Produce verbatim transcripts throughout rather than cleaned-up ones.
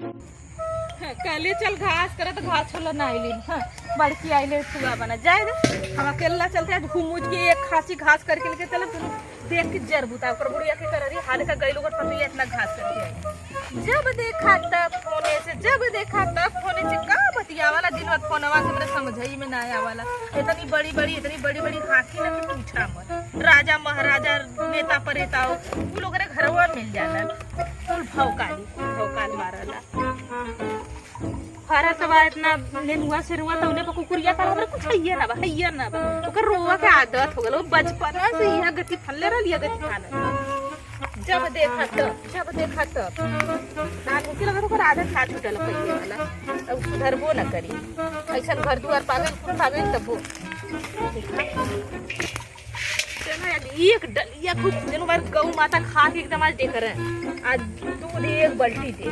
कहले चल घास करे तो घास छोला ना आइली। हाँ, बड़की आइले सुआ बना जाए दे। हम अकेला चलते आज घूम उज के एक खासी घास करके लेके चलब। देख के जर बुता ओकर बुढ़िया के कररी हाल का गइल ओकर पतिया इतना घास करके आई। जब देखा तब फोने से, जब देखा तब फोने से, का बतियावाला दिन भर फोनवा से मेरे समझई में ना आवाला। इतनी बड़ी बड़ी, इतनी बड़ी बड़ी हाथी ना कि पूछा मत। राजा महाराजा, नेता परेता हो, उ लोग रे घरवा मिल जाला। कुल भौकाली, भौकाल मारला। फरत बा इतना नेनुआ सेनुआ, तौने पर कुकुरिया कर, हमरा कुछ हइये ना बा, हइये ना बा। ओकर रोवा के आदत हो गल, वो बचपना से इहे गति फलले रहल, इहे गति खाना। जब देखा तब, जब देखा तब। ना मुझे लगा तो ओकर आदत ना छूटल पहिले वाला, अब सुधरबो ना करी। ऐसन घर दुआर पावे, कुल पावे तबो। चला, आज एक डलिया खूब दिन भर गऊ माता खा के एकदम आज दे करे। आज दूध एक बाल्टी दे।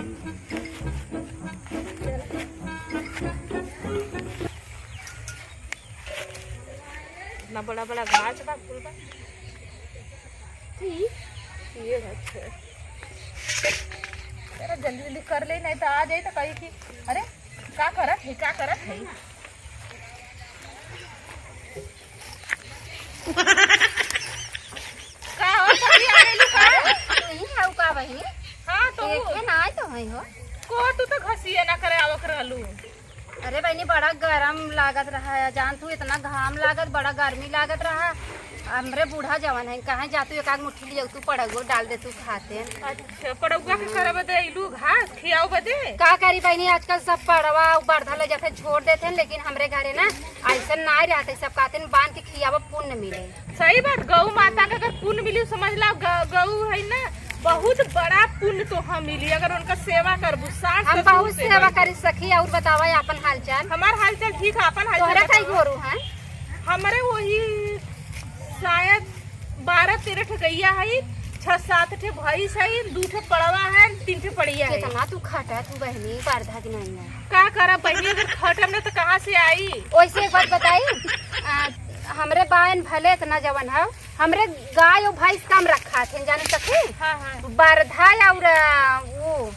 इतना बड़ा बड़ा घास बा, फूल बा। ठीक, ये अच्छा। जरा जल्दी जल्दी कर ले, नहीं तो आ जाए तो कही कि अरे का करत है, का करत है। का हो, सखी, आ गइलू का? तू ही हऊ का बहिनी? हाँ, तो देखे ना आए तो है हो। को तू तो घसिए ना करे आवक रहलू। अरे बहिनी, बड़ा गरम लागत रहा है, जान तू इतना घाम लागत, बड़ा गर्मी लागत रहा। हमरे बूढ़ा जवन है, कहाँ जा तू एक आध मुट्ठी लियो, तू पड़गो डाल दे तू खाते। अच्छा, पड़ौआ के करे बदे अइलू घास खियाओ बदे? का करी बहिनी, आजकल सब पड़वा बरधा ले जाते छोड़ देते हैं, लेकिन हमरे घरे ना ऐसा ना रहते, सब कहते हैं बांध के खियावा पुण्य मिले। सही बात, गऊ माता का अगर पुण्य मिली समझ ला, ग-, गऊ है ना बहुत बड़ा पुण्य तो हम मिली अगर उनका सेवा करबू। सास हम ससुर बहुत सेवा सेवा करी सखी। और बतावा अपन हालचाल? हमार हालचाल ठीक है, अपन हालचाल तोहरे बतावा। कई गोरू हैं? हमरे वही शायद बारह तेरह ठे गइया है, छह सात ठे भैंस है, दू ठे पड़वा है, तीन ठे पड़िया है। कितना तू खटा तू बहिनी, बरधा की नहीं है। का करा बहिनी, अगर खटम ना तो कहाँ से आई? वैसे एक बात बताई, आ, हमरे बायन भले इतना जवन है, हमरे गाय और भैंस कम रखा थे, जाने सखी? हाँ, हाँ। बरधा और, आ, वो,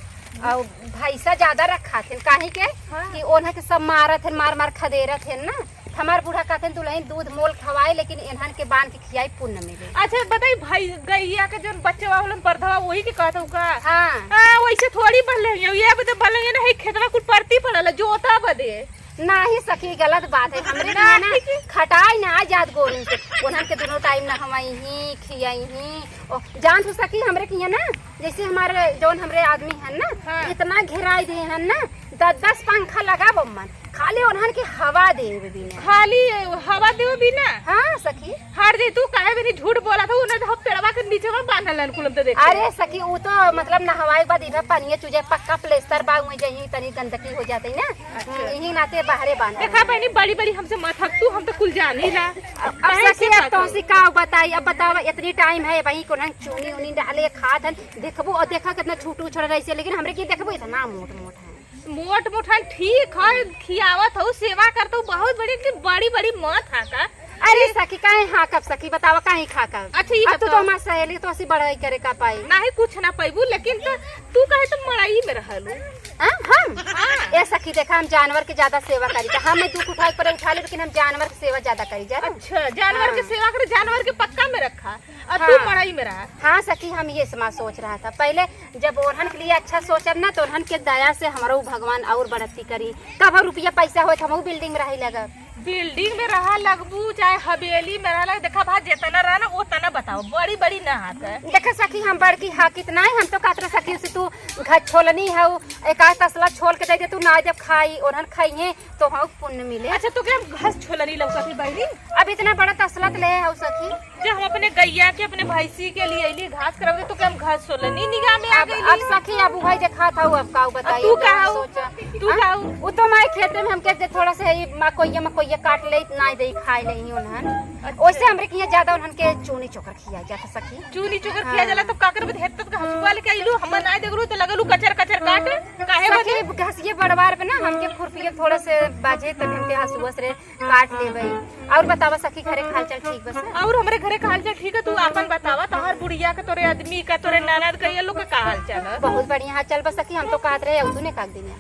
और भैंसा ज्यादा रखा थे, काहे के हाँ। कि ओन्हा के सब मारत है, मार मार खदेरत है ना। हमार बूढ़ा कहते हैं, "दुल्हन दूध मोल खवाए, लेकिन इन्हन के बांध के खियाई पुण्य मिले।" अच्छा बताई भाई, गैया के जौन बच्चवा होलन बरधवा, वही के कहत हूँ का? हाँ। हाँ, वैसे थोड़ी बल्ले हैं, ये बदे बल्ले हैं ना, है खेतवा कुल परती पड़ल है, जोता बदे। नाही सखी, गलत बात है। हमरे किहाँ ना नाही। खटाई ना जात गोरू से, उन्हन के दोनों टाइम नहवाई ही, खियाई ही। ओ, जान तू सखी, हमरे किहाँ ना, जैसे हमारे जौन हमरे आदमी है ना, हाँ। इतना घेराई दे है ना, दस दस पंखा लगाबो मन, खाली उन्हन के हवा देवे बिना। खाली हवा देवे बिना? हाँ सखी। हट जाई तू, काहे बिना झूठ बोला था, उन्हें तो हम पेड़वा के नीचे में बांधल रहन कुल हम तो देखे। अरे सखी, उ तो मतलब नहवाए के बाद इधर पानिया चूजे, पक्का प्लेस्तर बा, उहे जहीं तनी गंदगी हो जाते ना, अच्छा। यही नाते बाहरे बांधल देखा रहन। बहनी, बड़ी बड़ी हमसे मत हक तू, हम तो कुल जानी ला। अब काहे सखी, से अब बात तो हो? सी का बताई, अब बतावा, इतनी टाइम है, वही को ना चूनी उनी डाले खात हन, देखबो और देखा कितना छोटू छोड़ा रही से, लेकिन हमरे की देखबो इतना मोट मोट है। मोट मोट है, ठीक है, खियावत हो, सेवा करत हो, बहुत बड़ी, लेकिन बड़ी बड़ी मत हाका। अरे सखी, काहे हाकब सखी, बतावा काहे हाकब? अच्छा, ई अब तू तो बतावा। हमार सहेली, तो ऐसी बड़ाई करे का पाई? नहीं, कुछ ना पैबू, लेकिन तो तू कहे तो मड़ई में रहलू। हाँ, हम? हाँ। ए सखी, देखा, हम जानवर के ज्यादा सेवा करी, तो हम दुख उठाए पर उठा ले, लेकिन हम जानवर के सेवा ज्यादा करी जा। अच्छा, जानवर के हाँ। सेवा करे, जानवर के पक्का में रखा। अब तू हाँ। मड़ई में रहा। हाँ सखी, हम ये समा सोच रहा था। पहले जब ओरहन के लिए अच्छा सोचब ना, तो ओरहन के दया से हमरो भगवान और बढ़ती करी। तब हम रुपया पैसा होत, हमहू बिल्डिंग में रहे लगब। बिल्डिंग में रहा लगबू, चाहे हवेली में रहा लग, देखा भाई, जितना रहा ना, उतना बताओ, बड़ी बड़ी ना हाथ है। देखा सखी, हम बड़की हाकित ना है, हम तो कहत रहे सखी से तू घर छोलनी है, एक आध तसला छोल के दे दे, तू ना जब खाई, ओरहन खाई है, तो हाँ पुण्य मिले। अच्छा, तो क्या हम घास छोलनी लौका थी बहनी? अब इतना बड़ा तसला तो ले आओ सखी। जब हम अपने गैया के, अपने भैंसी के लिए अइली घास करावे, तो क्या हम घास छोलनी निगाह में आ अब, गइली? अब सखी, अब उहै देखा था, अब का अब बताई, तू का का हो? सोचा? तू हाँ? का हो? वो तो माई खेते में हमके जे थोड़ा सा ये मकोइया, मकोइया काट ले, ना दे खाए ले ही उन्हन। अच्छा। ओइसे हमरे किहाँ ज्यादा उन्हन के चूनी चोकर खिया जाता सखी। चूनी चोकर हाँ। खिया जाला तो का करबे? हेत तक हसुआ लेके आइलू, हम ना देगलू तो लगलू कचर कचर काटे। काहे सखी, बदे? घसिये बड़वार पे ना हमके खुरपिये थोड़ा से बाजे तब हमके हसुआ से काट लेबे। और बतावा सखी, घरे के हालचाल ठीक बा सब? और हमरे घरे के हालचाल ठीक है, तू आपन बतावा, तोहर बुढ़िया के, तोरे आदमी का, तोरे ननद का, ये लोग का का हालचाल है? बहुत बढ़िया हालचाल बा सखी। हम तो कहत रहे, तू ने काट देना।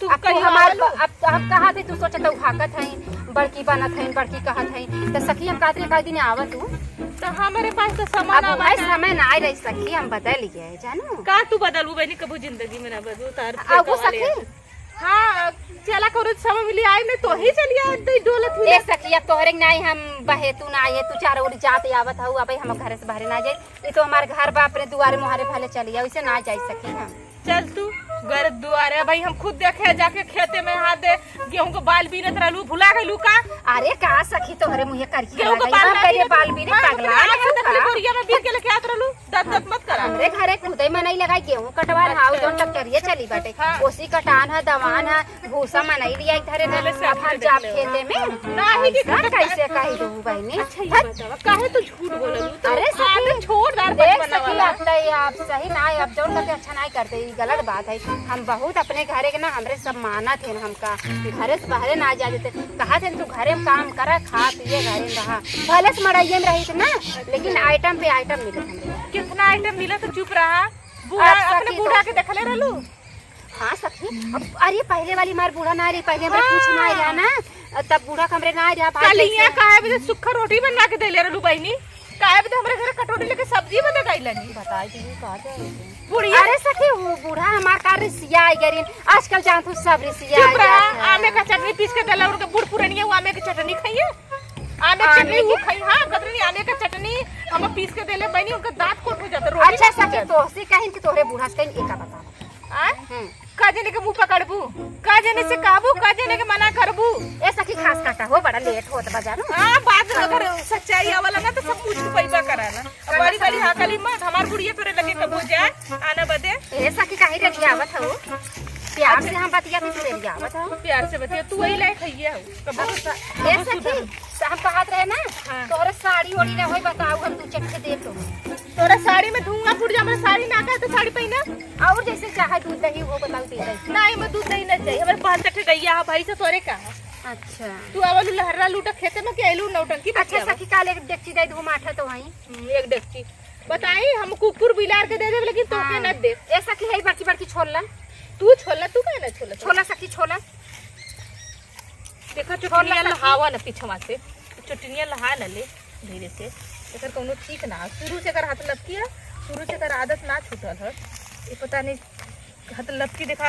तू अब तू कहीं हमार आवलो? अब, अब कहा थे तू सोचा तो भागत है, बड़की बनत है, बड़की कहत है, तो सखी हम कहत रहे, काट दिन आवा तू। तो हमारे पास तो सामान अब आवा भाई ना। समय ना आए रही सखी, हम बदल गए, जानू। का तू बदलबू बहनी, कबू जिंदगी में ना बदलू, तार अब वो फेंकवा ले। सखी, हाँ, चला करो, समय मिली आए, नहीं तो ही चली आए, दे डोलत हुई। ए सखिया, तोहरे के नाई हम बहे, तू ना आए, तू चार ओर जात आवत हऊ, अबे हम घर से बाहरे ना जाए। ये तो हमार घर बा, अपने दुआरे मुहारे भले चली आए, वैसे ना जाए सखी हम। चल तू घर दुआरे, भाई हम खुद देखे जाके खेते में हाथ दे, गेहूं को बाल बीनत रहलू, भुला गइलू का? अरे का सखी, तोहरे मुँहे करके गेहूं को लगा, बाल हम ना कहिए बीनत बाल बीने, हाँ, पगला अपने आँख से रहू देखले का? बोरिया में बीन के लेके आत रहलू। दस दस मत करा। हमरे घरे खुदे मनई लगाई, गेहूं कटवार, हाउ जौन ट्रैक्टरिये चली बाटे। हाँ। ओसी कटान है, दवान है, भूसा मनई लिया एक धरे न, भले से अब हम जाब खेते में। नाही कि ऐसा कैसे कही रहू बहिनी? अच्छा, ये बतावा, काहे तू झूठ बोललू? तो अरे सखी, आदत छोड़, दार देख मत बनावा सखी, ना। अब तो ये आप सही ना है, अब जौन करते अच्छा नहीं करते, ये गलत बात है। हम बहुत अपने घरे के ना, हमरे सब मानत है हमका, घरे से बाहरे ना जा देते। कहा थे तू घरे में काम करा, खा पिए घरे में रहा, भले से मड़ाइये में रही ना, लेकिन आइटम पे आइटम मिले हमरे। कितना आइटम मिला तो चुप रहा। बूढ़ा, अब अपने सखी बूढ़ा तो के देखले रहलू? हाँ सखी, अब अरे पहले वाली मार बूढ़ा ना रही, पहले हमरे हाँ। कुछ ना रहा ना, तब बूढ़ा हमरे ना रहा, भाई कलिया कैसे? काहे बजे सुखा रोटी बनवा के देले रहलू बहिनी? काहे बजे हमरे घरे कटोरी लेके सब्जी बना गइलनी? बताई दी का जाए? बुढ़िया। अरे सखी, वो बूढ़ा हमार का रिसिया आई गरीन, आजकल जानत हूँ सब रिसिया चुप आई रहा, जात है। आमे का चटनी पीस के देला, उनके बूढ़ पुरनिया, वो आमे के चटनी खाइए, आमे आमे चटनी वो के? खाई, हाँ, कतरनी आमे का चटनी हम पीस के देले बहिनी, उनका दांत कोट हो जाता, रोटी अच्छा ना सखी, खाई। तोहसे कहिन कि तोहरे बूढ़ा से कहिन, एका बता। आय? हम्म। का जने के मुंह पकड़बू, का जने से कहबू, का जने के मना करबू। ए सखी, घास काटा हो, बड़ा लेट होत बा जानू। हाँ, बात अगर सच्चाई आवला ना तो सब कुछ पैसा कराला। अब बड़ी बड़ी हाकली मत, हमार बुढ़िया तोरे लगे कबो जाए, आना बदे। ए सखी, काहे लगे आवत हो? प्यार से हम बतिया के तू लगे आवत हो। प्यार से बतिया, तू वही लायक है हो। कबो अब सा-, ए कबो सखी, सुधर। हम कहत रहे ना, हाँ। तोहरे साड़ी ओड़ी ना होई, बताऊ हम दू चट्टे देब तो। तोरा साड़ी में धुआं फूट जा, हमरा साड़ी ना का तो साड़ी पहना। और जैसे चाहे दूध दही हो, बताऊ दे दे। नहीं, मैं दूध दही ना चाहिए, हमारे पाँच छठे गैया है, भाई से तोरे का है? अच्छा। तू आवल लहरा लूटा खेते में के आइलू नौटंकी अच्छा बतियावा। सखी, काल एक डेगची दे दू, माठा तो वहीं। हम्म, एक डेगची। बताई, हम कुकुर बिलार के दे देब, लेकिन तोके हाँ। ना देब। ए सखी, है बड़की बड़की छोला। तू छोला, तू काहे ना छोला? छोला सखी, छोला। देखा, छोला चुटनिया सखी। लहावा न पीछवा से, चुटनिया लहा न ले धीरे से। एकर कौनो ठीक ना है। शुरू से एकर हाथ लपकी है, शुरू से एकर आदत ना छूटल है। ये पता नहीं हाथ लपकी देखा।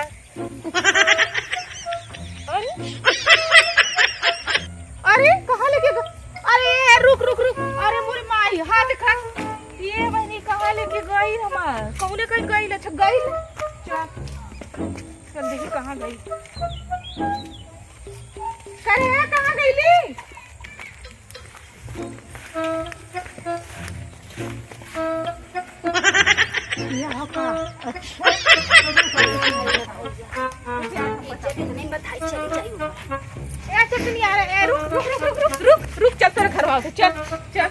अरे, अरे, कहाँ लेके ग-, अरे, रुक, रुक, रुक। अरे, मोरे माई, हाथ देखा। ये बहिनी कहाँ लेके गई हमार? कौने कहीं गई? अच्छा, गई। चल, चल देखी कहाँ गई। करे, कहाँ गईली? ये हो का? अच्छा। ए, चटनी, अरे, ए, रुक, रुक, चल, तोरे घरवा से, चल, चल।